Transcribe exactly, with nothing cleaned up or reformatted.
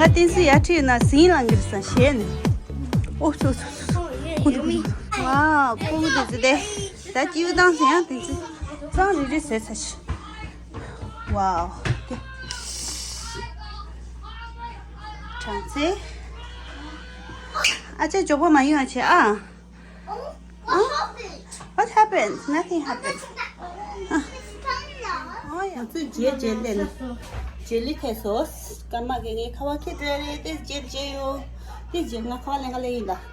ང་བསྟན་འཛིན་ཡར་ཁྲིད་ན་ཟིང་ལང་གི་རེད་ས་ཞེས་ནས། ཨོ་ཚོ་ཚོ་ཚོ། ཁོང་ཚོ་ཁོང་ཚོ། ཝའོ། ཁོང་ཚོ་དེ་ཚོ་དེ། ད་སྐྱིད་པོ་བཏང་ཟིན་ཡང་དེ་ཚོ་གཙང་རི་རི་བཟོས་ཚར་ཤི། ཝའོ། དེ། གྲངས་ཚེ། ཨ་ཅག་མགྱོགས་པོ་མ་ཡོང་བ་བྱེད་ཨ། What happened? Nothing happened. ང་ཚོས་རྗེས་རྗེས་ལས་ནས་རྗེས་ལི་ཐེ་སོ། སྐར་མ་གི་ངའི་ཁ་བ་ཁྱེད་རེ་རེ་དེ་རྗེས་རྗེས་ཡོད། དེ་རྗེས་ང་ཁ་བ་ལེན་ག་ལེ་ཡིན་ད།